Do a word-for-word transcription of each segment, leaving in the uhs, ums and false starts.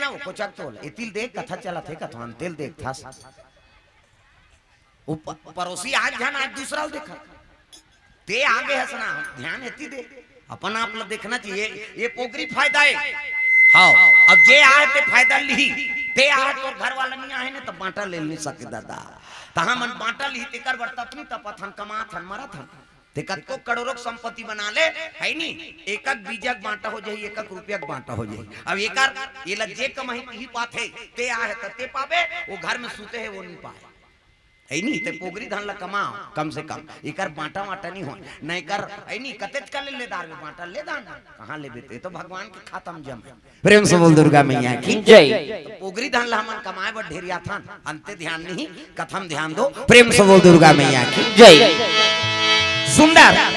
वो कोचक तोल, एती ल देख, कथा चलत हे, कथा अंते ल देखथस। वो प-, परोसी आज झन, आज दूसरा ल देखत। ते आगे हस ना, ध्यान एती दे। अपन आप ल देखना चाहिए, ये पोगरी फायदा हे। हाँ, अब जे आए ते फायदा लिही, ते आए तोर घर वाला नहीं आए ने, त बांटा ले नहीं सके दादा। तहाँ मन बांटा लिही, तेकर बर तपनी तपत हन, कमात हन, मरत हन। ते कतको करोड़ों के संपत्ति बना ले, है नी? एकक बीजक बांटा हो जाही, एकक रुपया के बांटा हो जाही। अब एकर, ये ल जे कमाही तिही पाथे, ते आहे त ते पाबे, वो घर में सुते हे वो नहीं पाए। है नी? ते पोगरी धन ल कमाओ, कम से कम। एकर बांटा वांटा नहीं होय। न एकर, है नी? कतेच का ले, ले दार में बांटा, ले दान। कहाँ लेबे ते? तो भगवान के खाता म जम हे। प्रेम से बोल दुर्गा मैया की। जय। तो पोगरी धन ला हमन कमाए बर ढेरियाथन, अंते ध्यान नहीं, कथा म ध्यान दो। प्रेम से बोल दुर्गा मैया की। जय। सुंदर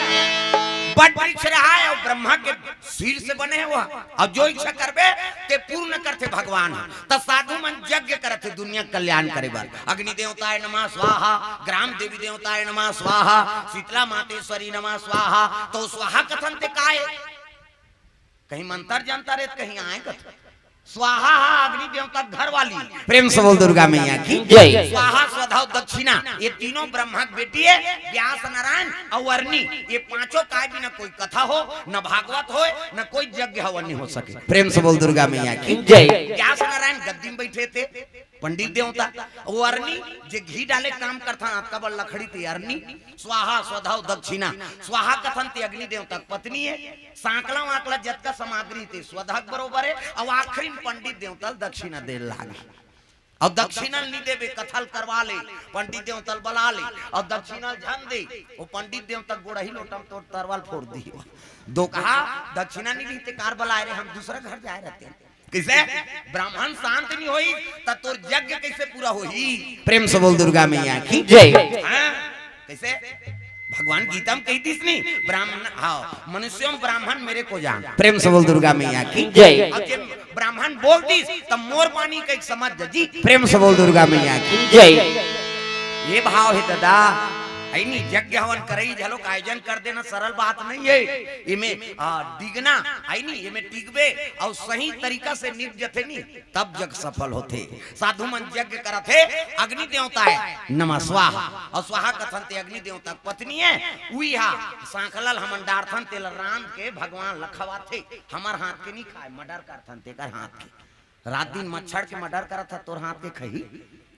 बट वृक्ष रहा है और ब्रह्मा के शीर्ष बने हुआ, अब जो इच्छा करबे ते पूर्ण करथे भगवान। त साधु मन यज्ञ करथे दुनिया कल्याण करे बर। अग्नि देवताय नमः स्वाहा, ग्राम देवी देवताय नमः स्वाहा, शीतला मातेश्वरी नमः स्वाहा। तो स्वाहा कथन ते काय? कहीं मंतर जंतर हे, कहीं आए कथे। स्वाहा हा अग्नि देवता घर वाली। प्रेम से बोल दुर्गा मैया की। जय। स्वाहा स्वधा दक्षिणा, ये तीनों ब्रह्मा के बेटी हे, व्यास नारायण अउ अरनी। ये पांचों काय बिना कोई कथा हो, न भागवत होय, न कोई यज्ञ हवन नहीं हो सके। प्रेम से बोल दुर्गा मैया की। जय। व्यास नारायण गद्दी में बैठे थे, पंडित देवता, वो अरनी जे घी डाले काम करथन, अतका बड़ लकड़ी ते अरनी, स्वाहा स्वधा दक्षिणा, स्वाहा कथन ते अग्नि देवता के पत्नी हे, सांकला वाकला जतका सामग्री ते स्वधा के बरोबर हे, अउ आखिरी में पंडित देवता ल दक्षिणा दे लागे। अउ दक्षिणा ल नी देबे, कथा ल करवा ले, पंडित देवता ल बला ले, अउ दक्षिणा ल झन दे, वो पंडित देवता के गोड़ही लोटा म तोर तरवा ल फोर दिही। दो कहा, दक्षिणा नी रहिते कार बलाए रे, हम दूसरा घर जाए रहते। कइसे? ब्राह्मण शांत नहीं होई, त तोर यज्ञ कइसे पूरा होही? प्रेम से बोल दुर्गा मैया की। जय। हाँ? कइसे? भगवान गीता में कही दिस नहीं, ब्राह्मण, हाँ, मनुष्यों ब्राह्मण मेरे को जान। प्रेम से बोल दुर्गा मैया की। जय। अब जे ब्राह्मण बोल दिस, त मोर बानी कही समझ जी। प्रेम से बोल दुर्गा मैया की। जय। ये भाव हे दादा, है नी, यज्ञ हवन करई झलो का आयोजन कर देना सरल बात नहीं हे। इमे, आ, डिगना, है नी, इमे टिकबे अउ सही तरीका से निप जथे नी, तब जग सफल होथे। साधु मन यज्ञ करत हे, अग्नि देवता हे, नमः स्वाहा, अउ स्वाहा कथन ते अग्नि देवता के पत्नी हे, उही हा सांकला ल हमन डारथन, तेला रांध के भगवान ल खवाथे। हमर हाथ के नी खाए, मर्डर करथन तेकर हाथ के। रात दिन मच्छर के मर्डर करत ह, तोर हाथ के खही?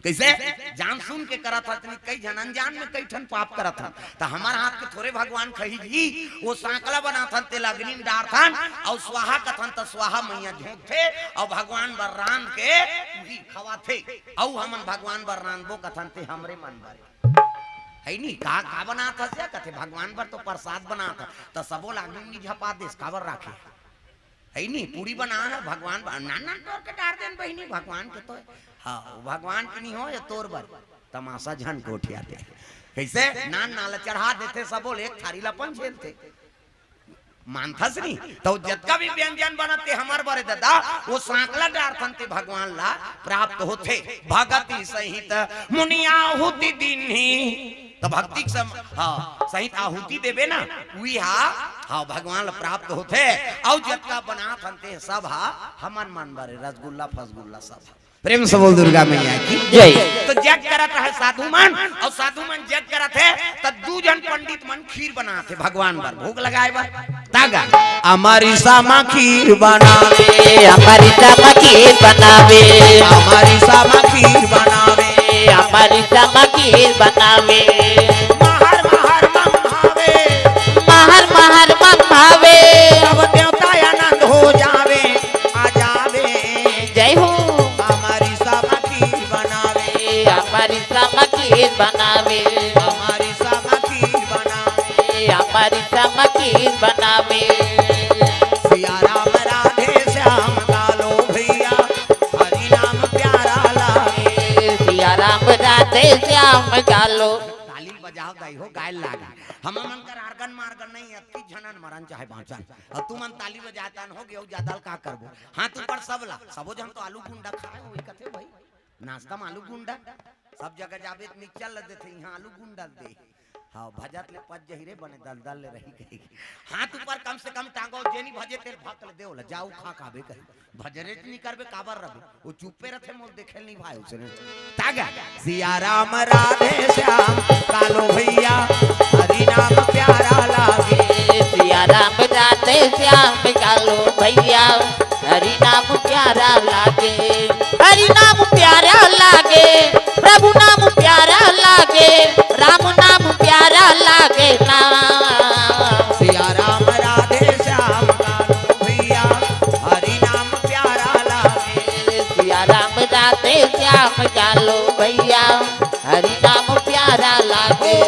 कइसे? जान सुन के करत ह, इतनी कई झन अनजान में कई ठन पाप करत ह, त हमर हाथ के थोरे भगवान खही जी। वो सांकला बनाथन, तेला अग्नि में डारथन, अउ स्वाहा कथन त स्वाहा मैया झोंकथे, अउ भगवान बर रांध के उही खवाथे। अउ हमन भगवान बर रांधबो कथन, ते हमरे मन बर हे नी? का, का बनात हस या? कथे भगवान बर तो प्रसाद बनात ह, त सबो ला अग्नि में झपा देस, काबर राखे? है नी, पूड़ी बना हे भगवान बर, नान नान तोर के डार देन बहिनी, भगवान के तो, हाँ, भगवान के नहीं हो, ये तोर बर। तमाशा झन गोठियाथे। कइसे? नान नान ला चढ़ा देथे, सबो ले एक थारी ला अपन झेलथे। मानथस नी, तो जतका भी व्यंजन बनत ते हमर बरे दादा, वो सांकला डारथन ते भगवान ला प्राप्त होथे। भगति सहित मुनि आहुति दीन्ही। त भक्ति के सम-, हाँ, सहित आहुति देबे ना, उही हा, हाँ, भगवान ल प्राप्त होथे। अउ जतका बनाथन ते सब हा हमन मन बरे, रसगुल्ला फसगुल्ला सब हा। प्रेम से बोल दुर्गा मैया की। जय। तो जग करत रहे साधु मन, अउ साधु मन जग करत हे, त दू झन पंडित मन खीर बनाथे भगवान बर, भोग लगाए बर। तागा, अमरिसा म खीर बनावे, अमरिसा म खीर बनावे, अमरिसा म खीर बनावे, अमरिसा म खीर बनावे। महर महर मम भावे, महर महर मम भावे। सब देवता आनंद हो जावे, आ जावे। जय हो। अमरिसा म खीर बनावे, अमरिसा म खीर बनावे, अमरिसा म खीर बनावे, अमरिसा म खीर बनावे। सिया राम राधे श्याम गालो भैया, हरि नाम प्यारा लागे। सिया राम राधे श्याम गालो। ताली बजाव दाई हो, गाय लागे। हम मन कर आर्गन मार्गन नहीं, अतकी झनन मरन चाहे बाँचन। अउ तुमन ताली बजातन हो गे, अउ जादा ल का करबो? हाथ ऊपर सब ला, सबो झन तो आलू गुंडा खाए, वही कथे भाई। नाश्ता में आलू गुंडा, सब जगह जाबे त मिक्सचर ल देथे, इहाँ आलू गुंडा ल दे। हाँ, भजत ले पच जही रे, बने दलदल ले रही कही। हाथ ऊपर कम से कम टांगो, जेनी भजे तेल भाग ले देवला, जाऊ खा खाबे कही। भजरे नी करबे, काबर रबे? वो चुप्पे रथे, मोल देखेल नी भाई उसे ने। तागा, सिया राम राधे श्याम, कालो भैया, हरि नाम प्यारा लागे। सिया राम राधे श्याम, कालो भैया, हरि नाम प्यारा लागे। हरि नाम प्यारा लागे, प्रभु नाम प्यारा लागे, राम नाम प्यारा लागे ना। सिया राम राधे श्याम, कालो भैया, हरि नाम प्यारा लागे। सिया राम राधे श्याम, कालो भैया, हरि नाम प्यारा लागे।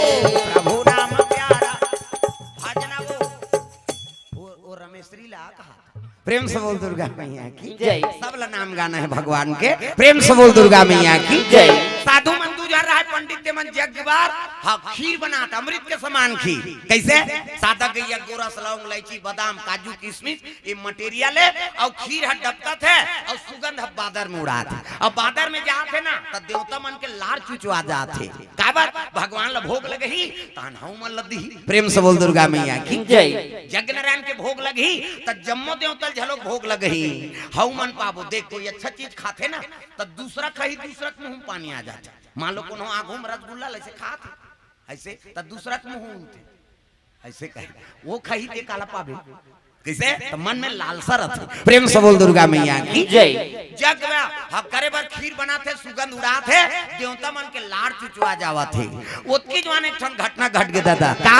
प्रभु नाम प्यारा। भजना वो, वो, वो रमेश्वरी ला कहा। प्रेम से बोल दुर्गा मैया की जय। सब ला नाम गाना है भगवान के। प्रेम से बोल दुर्गा मैया की जय। साधु मन दू झन रहे पंडित, ते मन जग बार, हाँ, खीर बनात, अमृत के समान खीर। कैसे? सादा गैया, गोरस, लौंग, इलायची, बादाम, काजू, किशमिश, ये मटेरियल है, और खीर ह डबकत है, और सुगंध ह बादर में उड़ात है। और बादर में जात है ना, त देवता मन के लार चुचवा जात है। काबर? भगवान ला भोग लगही, तहन हऊ मन ला दिही। प्रेम से बोल दुर्गा मैया की जय। जग नारायण के भोग लगही, त जम्मो देवता ल झलोक भोग लगही, हऊ मन पाबो। देख, कोई अच्छा चीज खाथे ना, त दूसरा कही, दूसरा के मुंह में पानी आ जाथे। मान लो कोनो आगू में रसगुल्ला ल ऐसे खात हे, ऐसे, त दूसरा के मुंह उठे, ऐसे कहे, वो खाही ते काला पाबे। कैसे? त मन में लालसा रथे। प्रेम से बोल दुर्गा मैया की जय। जग में ह करे बर खीर बनात हे, सुगंध उड़ात हे, देवता मन के लार चुचवा जावत हे। ओतकी जुवार एक ठन घटना घट गे दादा। का?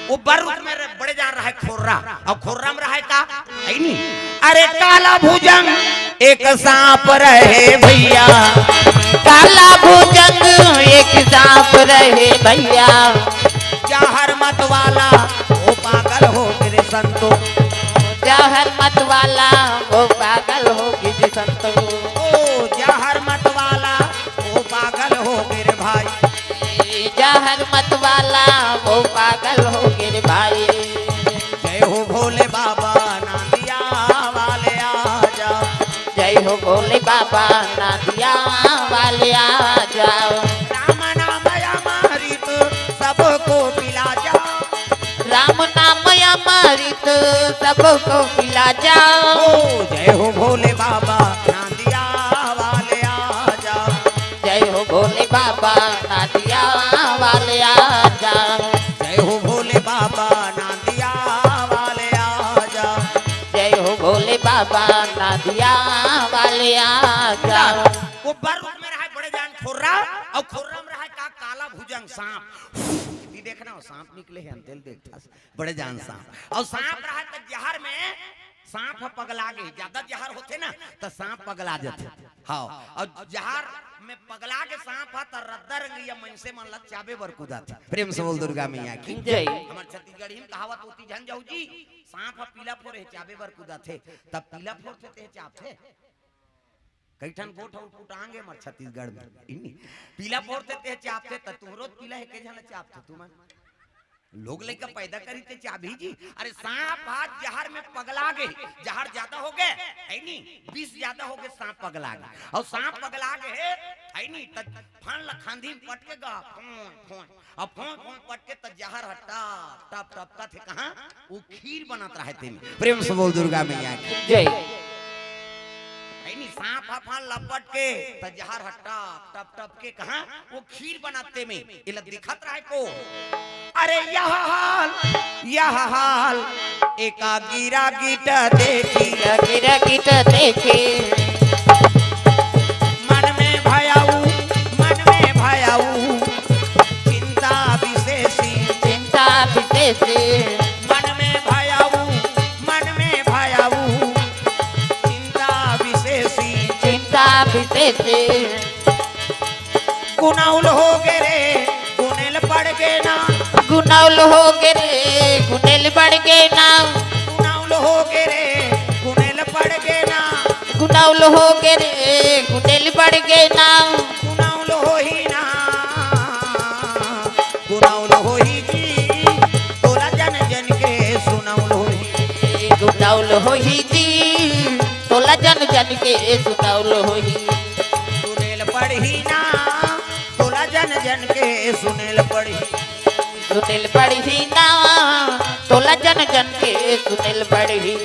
वो बर रुख में रहे, बड़े जान रहे खोर्रा, अउ खोर्रा में रहे का? है नी? अरे काला भुजंग एक सांप रहे भैया। काला भुजंग एक सांप रहे भैया। जहर मत वाला वो पागल हो गे रे संतो। जहर मत वाला वो पागल हो गे रे संतो। ओ जहर मत वाला वो पागल हो गे रे भाई। जहर मत वाला वो पागल हो गे रे भाई। जय हो भोले बाबा नांदिया वाले आजा। जय हो भोले बाबा नांदिया वाले आजा। राम नाम अमृत सबको पिला जा। राम नाम अमृत सबको पिला जा। ओ जय हो भोले बाबा नांदिया वाले आजा। जय हो भोले बाबा नांदिया वाले आजा। जय हो भोले बाबा नांदिया वाले आजा। जय हो भोले बाबा नांदिया वाले आजा। वो बर रुख में रहे बड़े जान खोर्रा, अउ खोर्रा में रहे का काला भुजंग सांप। ये देखना, वो सांप निकले हे, अंतेल देख था। बड़े जान सांप। अउ सांप रहे त जहर में सांप ह पगला गे, ज्यादा जहर होथे ना, त सांप पगला जाथे। हाँ, अउ जहर में पगला गे सांप ह, त रद्दा रंगइया मनसे मन ला चाबे बर कुदाथे। प्रेम से बोल दुर्गा मैया की जय। हमर छत्तीसगढ़ी में कहावत होती, झन जाऊ जी, सांप ह पीला फोरे चाबे बर कुदाथे, त पीला फोरथे ते चाबथे। कई ठन गोठ अउ कुटांगे हमर छत्तीसगढ़ में। इन्नी पीला फोरथे ते चाबथे, त तुहरो पीला हे, के झन चाबथे तुमन? लोग लइका पैदा करी ते चाबही जी। अरे सांप ह जहर में पगला गे, जहर ज्यादा हो गे, है नी, विष ज्यादा हो गे, सांप पगला गे। अउ सांप पगला गे हे, है नी, त फन ल खांधी में पटके गा, फोन, फोन। अब फोन, फोन पटके त जहर ह टप, टप, टप कथे कहाँ? वो खीर बनत रहे तेमे। प्रेम से बोल दुर्गा मैया की जय। है नी, सांप ह फन ल पटके त जहर ह टप, टप, टप के कहाँ? वो खीर बनत तेमे। एला दिखत रहे को। अरे यह हाल, यह हाल, एका गिरा गिट देखी। गिरा गिट देखी। मन में भयाऊ, मन में भयाऊ, चिंता विशेषी। चिंता विशेषी। मन में भयाऊ, मन में भयाऊ, चिंता विशेषी। चिंता विशेषी। गुनौल हो गे रे, गुनेल पड़ गे ना। गुनौल हो गे रे, गुनेल पड़ गे ना। गुनौल हो गे रे, गुनेल पड़ गे ना। गुनौल हो गे रे, गुनेल पड़ गे ना। गुनौल होही ना, गुनौल होही जी, तोला जन जन के सुनौल होही। गुनौल होही जी, तोला जन जन के सुनौल होही। सुनेल पड़ही ना, तोला जन जन के सुनेल पड़ही। सुनेल पड़ही ना, तोला जन जन के सुनेल पड़ही।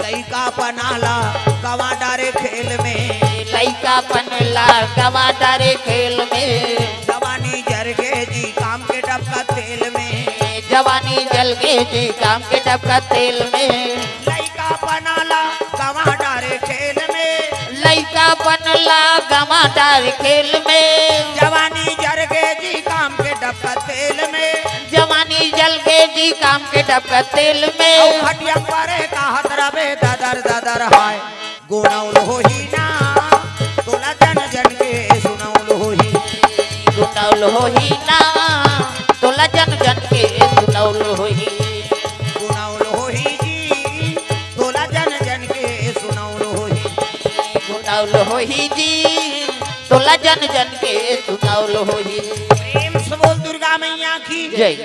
लइका पना ला गवा डारे खेल में। लइका पन ला गवा डारे खेल में। जवानी जर गे जी काम के डबका तेल में। जवानी जल गे जी काम के डबका तेल में। लइका पना ला गवा डारे खेल में। लइका पन ला गवा डारे खेल में। जवानी जर गे जी काम के डबका तेल में। जवानी जल गे जी काम के डबका तेल में। अउ खटिया परे कहत रबे ददर ददर हाय। गुनौल होही ना, तोला जन जन के सुनौल होही। गुनौल होही ना, तोला जन जन के सुनौल होही। गुनौल होही जी, तोला जन जन के सुनौल होही। गुनौल होही जी, तोला जन जन के सुनौल होही। प्रेम से बोल दुर्गा मैया की जय।